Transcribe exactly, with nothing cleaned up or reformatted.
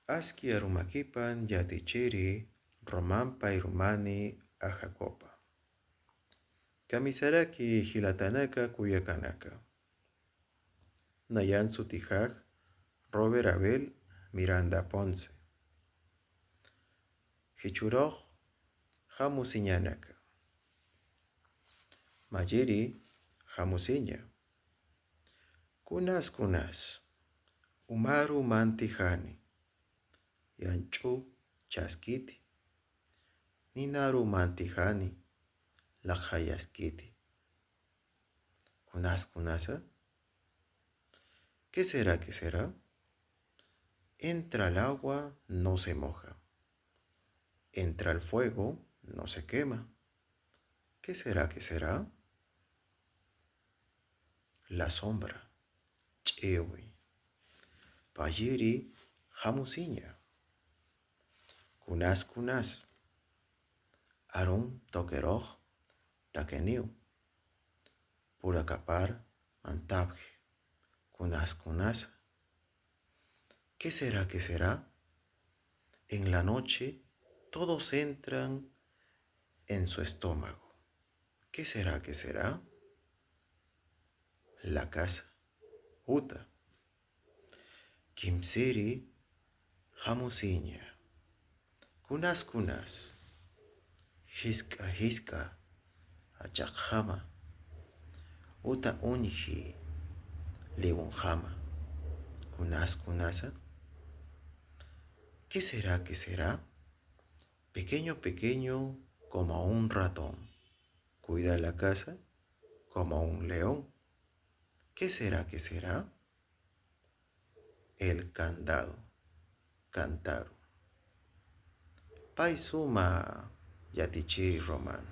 Aski arumakipan yatichiri Romampa irumani Ajacopa. Kamisaraki jilatanaka kuyakanaka. Nayan sutijax Robert Abel Miranda Ponce. Jichhürux jamusiñanaka. Mayiri jamusiña. Kunas kunas umaru mantijani, yanch'u chaskiti, ninaru mantijani, laqjayaskiti. Kunas kunasa? ¿Qué será, qué será? Entra al agua, no se moja. Entra al fuego, no se quema. ¿Qué será, qué será? La sombra, ch'iwi. Payiri jamusiña. Kunas kunas? Arum tuqirux takiniw. Purakapar mantapxi. Kunas kunasa? ¿Qué será, qué será? En la noche todos entran en su estómago. ¿Qué será, qué será? La casa, uta. Kimsiri jamusiña. Kunas kunas? Jisk'a jisk'a achaqjama, uta uñji liwunjama. Kunas kunasa? ¿Qué será, qué será? Pequeño, pequeño, como un ratón. Cuida la casa como un león. ¿Qué será, qué será? El candado, kantaru. Pay suma yatichiri Román.